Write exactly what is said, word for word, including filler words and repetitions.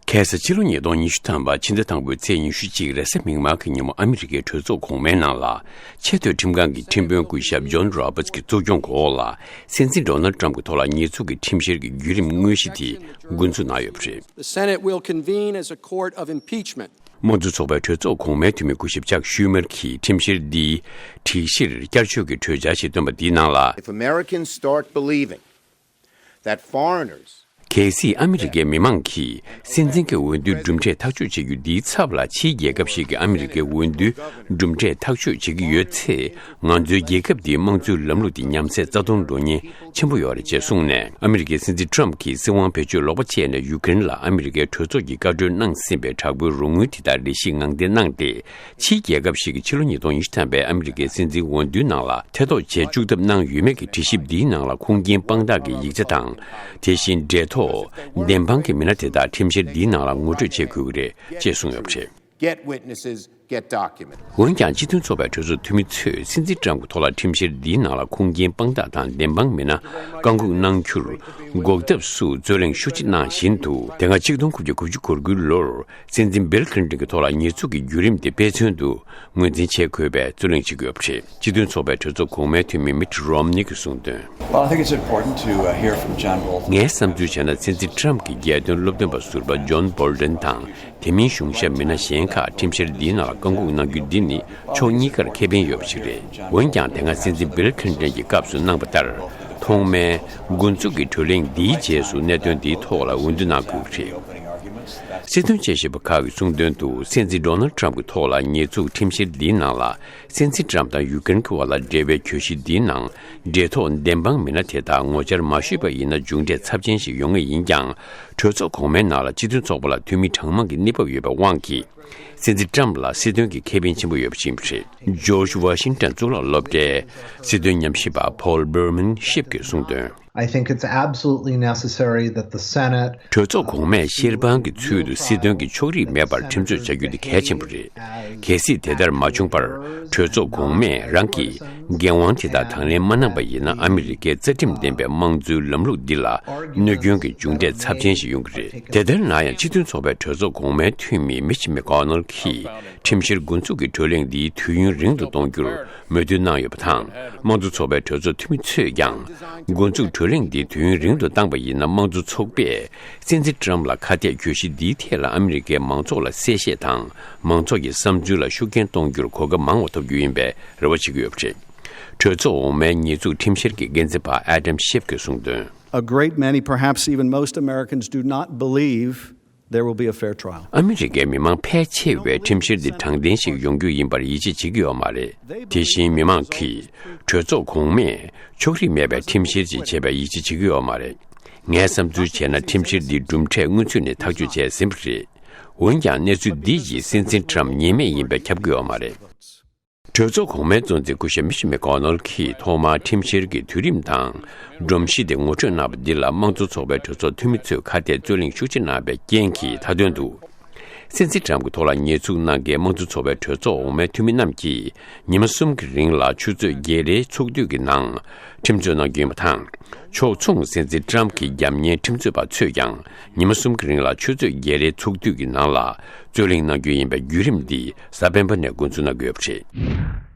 ཁ་སང་ཕྱི་ལོ་ཉིས་སྟོང་ཉི་ཤུ་ཐམ་པ་ཕྱི་ཟླ་དང་པོའི་ཚེས་ཉི་ཤུ་གཅིག་རེས་གཟའ་མིག་དམར་གྱི་ཉིན་མོ་ཨ་མི་རི་ཀའི་གྲོས་ཚོགས་གོང་མའི་ནང་ལ་ཆེས་མཐོའི་ཁྲིམས་ཁང་གི་ཁྲིམས་དཔོན་སྐུ་ཞབས་ཇོན་རོ་བར་ཊི་གི་གཙོ་སྐྱོང་འོག་ལ་སྲིད་འཛིན་ཌོ་ནལ་ཊམ་གྱི་ཐོག་ལ་ཉེས་འཛུགས་ཀྱི་ཁྲིམས་བཤེར་གྱི་བརྒྱུད་རིམ་དངོས་གཞི་དེ་འགོ་འཛུགས་གནང་ཡོད་པ་རེད། The Senate will convene as a court of impeachment. དམངས་གཙོ་ཚོགས་པའི་གྲོས་ཚོགས་གོང་མའི་འཐུས་མི་སྐུ་ཞབས་ཅག་ཤུ་མར་གྱིས་ཁྲིམས་བཤེར་འདིའི་སྒྲིག་གཞིར་བསྐྱར་བཅོས་ཀྱི་གྲོས་འཆར་ཞིག་བཏོན་པ་འདིའི་ནང་ལ། If Americans start believing that foreigners གལ་སྲིད་ཨ་མི་རི་ཀའི་མི་མང་གིས་སྲིད་འཛིན་གྱི་འོས་བསྡུའི་གྲུབ་འབྲས་ཐག་གཅོད་བྱེད་རྒྱུ་འདིའི་ཚབ་ལ་ཕྱིའི་རྒྱལ་ཁབ་ཞིག་གིས་ཨ་མི་རི་ཀའི་འོས་བསྡུའི་གྲུབ་འབྲས་ཐག་གཅོད་བྱེད་ཀྱི་ཡོད་ཚེ། ང་ཚོའི་རྒྱལ་ཁབ་འདིའི་དམངས་གཙོའི་ལམ་ལུགས་འདི་ཉམས་སད་རྩ་སྟོང་འགྲོ་ཉེན་ཆེན་པོ་ཡོད་རེད་ཅེས་གསུངས་ནས། ཨ་མི་རི་ཀའི་སྲིད་འཛིན་ཊམ་གྱིས་སྲིད་དབང་བེད་སྤྱོད་ལོག་པ་བྱས་ནས་ཡུ་ཀེ་རེན་ལ་ཨ་མི་རི་ཀའི་གྲོས་ཚོགས་ཀྱིས་བཀའ་འཁྲོལ་གནང་ཟིན་པའི་དྲག་པོའི་རོགས་དངུལ་དེ་དག་རེ་ཞིག་ངང་འདེད་གནང་སྟེ། ཕྱིའི་རྒྱལ་ཁབ་ཞིག་གིས་ཕྱི་ལོ་ཉིས་སྟོང་ཉི་ཤུ་ཐམ་པའི་ཨ་མི་རི་ཀའི་སྲིད་འཛིན་འོས་བསྡུའི་ནང་ལ་ཐེ་གཏོགས་བྱེད་བཅུག་ཐབས་གནང་ཡོད་མེད་ཀྱི་དྲི་ཞིབ་འདིའི་ནང་ལ་ཁུངས་སྐྱེལ་དཔང་རྟགས་ཀྱི་ཡིག་ཆ་དང་། དེ་བཞིན་འབྲེལ་ཐོགས་བདེན་དཔང་གི་མི་སྣ་དེ་དག་ཁྲིམས་བཤེར་འདིའི་ནང་ལ་ངོ་སྤྲོད་བྱེད་དགོས་ཀྱི་རེད་ཅེས་གསུངས་ཡོད་པ་རེད། Get witnesses, get documents. འོན་ཀྱང་སྤྱི་མཐུན་ཚོགས་པའི་གྲོས་ཚོགས་འཐུས་མི་ཚོས་སྲིད་འཛིན་ཊམ་གྱི་ཐོག་ལ་ཁྲིམས་བཤེར་འདིའི་ནང་ལ་ཁུངས་སྐྱེལ་དཔང་རྟགས་དང་བདེན་དཔང་མི་སྣ་བཀག་འགོག་གནང་རྒྱུར་འགོག་ཐབས་སུ་རྩོད་གླེང་ཤུགས་ཆེ་གནང་བཞིན་དུ། དེ་སྔ་ཆིག་སྟོང་དགུ་བརྒྱ་དགུ་བཅུ་གོ་དགུའི་ལོར་སྲིད་འཛིན་བིལ་ཁི་ལིན་ཊོན་གྱི་ཐོག་ལ་ཉེས་འཛུགས་ཀྱི་བརྒྱུད་རིམ་དེ་དཔེ་མཚོན་དུ་ངོས་འཛིན་བྱེད་དགོས་པའི་རྩོད་གླེང་བྱེད་ཀྱི་ཡོད་པ་རེད། སྤྱི་མཐུན་ཚོགས་པའི་གྲོས་ཚོགས་གོང་མའི་འཐུས་མི་མིཊ་རོམ་ནི་གིས་གསུངས་དོན། Well, I think it's important to, uh, hear from John Bolton. ངའི་བསམ་ཚུལ་བྱས་ན། སྲིད་འཛིན་ཊམ་གྱི་རྒྱལ་དོན་སློབ་སྟོན་པ་ཟུར་པ་ཇོན་བོལ་ཏོན་དང་། དེ་མིན་གཞུང་ཞབས་མི་སྣ་གཞན་ཁག་ཁྲིམས་བཤེར་འདིའི་ནང་ལ་བཀག་འགོག་གནང་རྒྱུ་འདི་ནི་ཕྱོགས་གཉིས་ཀར་ཁེ་ཕན་ཡོད་པ་ཞིག་རེད། འོན་ཀྱང་དེ་སྔ་སྲིད་འཛིན་བིལ་ཁི་ལིན་ཊོན་གྱི་སྐབས་སུ་གནང་པ་ལྟར། ཐོག་མའི་འགོ་འཛུགས་ཀྱི་གྲོས་གླེང་འདིའི་རྗེས་སུ་གནད་དོན་འདིའི་ཐོག་ལ་འོས་བསྡུ་གནང་དགོས་ཀྱི་རེད། སྲིད་དོན་དཔྱད་ཞིབ་པ་ཁག་གིས་གསུངས་དོན་དུ། སྲིད་འཛིན་ཌོ་ནལ་ཊམ་གྱི་ཐོག་ལ་ཉེས་འཛུགས་ཁྲིམས་བཤེར་འདིའི་ནང་ལ། སྲིད་འཛིན་ཊམ་དང་ཡུ་ཀེ་རེན་གྱི་བར་ལ་འབྲེལ་བའི་གྱོད་གཞི་འདིའི་ནང་འབྲེལ་ཐོགས་བདེན་དཔང་མི་སྣ་དེ་དག་ངོ་བཅར་མ་ཞུས་པ་ཡིན་ན་མཇུག་འབྲས་ཚབས་ཆེན་ཞིག་ཡོང་ངེས་ཡིན་ཀྱང་། གྲོས་ཚོགས་གོང་མའི་ནང་ལ་སྤྱི་མཐུན་ཚོགས་པ་ལ་འཐུས་མི་གྲངས་མང་གི་གནས་བབ་ཡོད་པའི་དབང་གིས། སྲིད་འཛིན་ཊམ་ལ་སྲིད་དོན་གྱི་ཁེ་ཕན་ཆེན་པོ་ཡོད་པ་ཞིག་ཡིན་པ་རེད། ཇོརྗ་ཝ་ཤིང་ཊོན་གཙུག་ལག་སློབ་གྲྭའི་སྲིད་དོན་ཉམས་ཞིབ་པ་ཕོལ་བྷར་མན་ཤིབ་ཀྱིས་གསུངས་དོན། I think it's absolutely necessary that the Senate གྲོས་ཚོགས་གོང་མས་བཤེར་དཔང་གི་ཚུལ་དུ་སྲིད་དོན་གྱི་ཕྱོགས་རིས་མེད་པར་ཁྲིམས་རྩོད་བྱ་རྒྱུ་དེ་གལ་ཆེན་པོ་རེད། གལ་སྲིད་དེ་ལྟར་མ་བྱུང་བར། གྲོས་ཚོགས་གོང་མས་རང་གི་འགན་དབང་དེ་དག་དང་ལེན་མ་གནང་པ་ཡིན་ན། ཨ་མི་རི་ཀའི་རྩ་ཁྲིམས་ལྡན་པའི་དམངས་གཙོའི་ལམ་ལུགས་འདི་ལ་གནོད་སྐྱོན་གྱི་མཇུག་འབྲས་ཚབས་ཆེན་ཞིག་ཡོང་གི་རེད། དེ་ལྟར་ན་ཡང་། སྤྱི་མཐུན་ཚོགས་པའི་གྲོས་ཚོགས་གོང་མའི་འཐུས་མི་མིཆ་མེ་ཀོ་ནལ་གྱིས་ཁྲིམས་བཤེར་འགོ་འཛུགས་ཀྱི་གྲོས་གླེང་འདིའི་དུས་ཡུན་རིང་དུ་གཏོང་རྒྱུར་མོས་མཐུན་གནང་ཡོད་པ་དང་། དམངས་གཙོ་ཚོགས་པའི་གྲོས་ཚོགས་འཐུས་མི་ཚོས་ཀྱང་། འགོ་འཛུགས་གྲོས་གླེང་འདི་དུས་ཡུན་རིང་དུ་བཏང་པ་ཡིན་ན། དམངས་གཙོ་ཚོགས་པས་སྲིད་འཛིན་ཊམ་ལ་ཁ་གཏད་གྱོད་གཞི་འདིའི་ཐད་ལ་ཨ་མི་རི་ཀའི་མང་ཚོགས་ལ་གསལ་བཤད་དང་། མང་ཚོགས་ཀྱི་བསམ་ཚུལ་ལ་ཤུགས་རྐྱེན་གཏོང་རྒྱུར་གོ་སྐབས་མང་བ་ཐོབ་རྒྱུ་ཡིན་པའི་རེ་བ་བྱེད་ཀྱི་ཡོད་པ་རེད། གྲོས་ཚོགས་འོག་མའི་ཉེས་འཛུགས་ཁྲིམས་བཤེར་གྱི་འགན་འཛིན་པ་ཨེ་ཌམ་ཤིབ་ཀྱིས་གསུངས་དོན། A great many, perhaps even most Americans, do not believe there will be a fair trial. ཨ་མི་རི་ཀའི་མི་མང་ཕལ་ཆེ་བས་ཁྲིམས་བཤེར་འདི་དྲང་བདེན་ཞིག་ཡོང་རྒྱུ་ཡིན་པར་ཡིད་ཆེས་བྱེད་ཀྱི་ཡོད་མ་རེད། དེ་བཞིན་མི་མང་གིས་གྲོས་ཚོགས་གོང་མས་ཕྱོགས་རིས་མེད་པའི་ཁྲིམས་བཤེར་ཅིག་བྱེད་པའི་ཡིད་ཆེས་བྱེད་ཀྱི་ཡོད་མ་རེད། ངའི་བསམ་ཚུལ་བྱས་ན། ཁྲིམས་བཤེར་འདི་གྲུབ་འབྲས་སྔོན་ཚུད་ནས་ཐག་གཅོད་བྱས་ཟིན་པ་རེད། འོན་ཀྱང་གནས་ཚུལ་འདི་ཡིས་སྲིད་འཛིན་ཊམ་ཉེས་མེད་ཡིན་པས་ཁྱབ་ཀྱི་ཡོད་མ་རེད། གྲོས་ཚོགས་གོང་མའི་གཙོ་འཛིན་སྐུ་ཞབས་མི་ཆི་མེ་ཀོ་ནལ་གྱིས་ཐོག་མར་ཁྲིམས་བཤེར་གྱི་དུས་རིམ་དང་སྒྲོམ་གཞི་དེ་ངོ་སྤྲོད་གནང་བ་འདི་ལ་དམངས་གཙོ་ཚོགས་པའི་གྲོས་ཚོགས་འཐུས་མི་ཚོས་ཁ་གཏད་རྩོད་གླེང་ཤུགས་ཆེ་གནང་བའི་རྐྱེན་གྱིས་མཐའ་དོན་དུ། སྲིད་འཛིན་ཊམ་གྱི་ཐོག་ལ་ཉེས་འཛུགས་གནང་མཁན་དམངས་གཙོ་ཚོགས་པའི་གྲོས་ཚོགས་འོག་མའི་འཐུས་མི་རྣམས་ཀྱིས་ཉི་མ་གསུམ་གྱི་རིང་ལ་ཆུ་ཚོད་བརྒྱད་རེའི་ཚོགས་དུས་ཀྱི་ནང་ཁྲིམས་རྩོད་གནང་རྒྱུ་ཡིན་པ་དང་། ཕྱོགས་མཚུངས་སྲིད་འཛིན་ཊམ་གྱི་རྒྱབ་གཉེར་ཁྲིམས་རྩོད་པ་ཚོས་ཀྱང་ཉི་མ་གསུམ་གྱི་རིང་ལ་ཆུ་ཚོད་བརྒྱད་རེའི་ཚོགས་དུས་ཀྱི་ནང་ལ་རྩོད་གླེང་གནང་རྒྱུ་ཡིན་པའི་བརྒྱུད་རིམ་འདི་གཟའ་སྤེན་པ་ནས་འགོ་འཛུགས་གནང་གི་ཡོད་པ་རེད།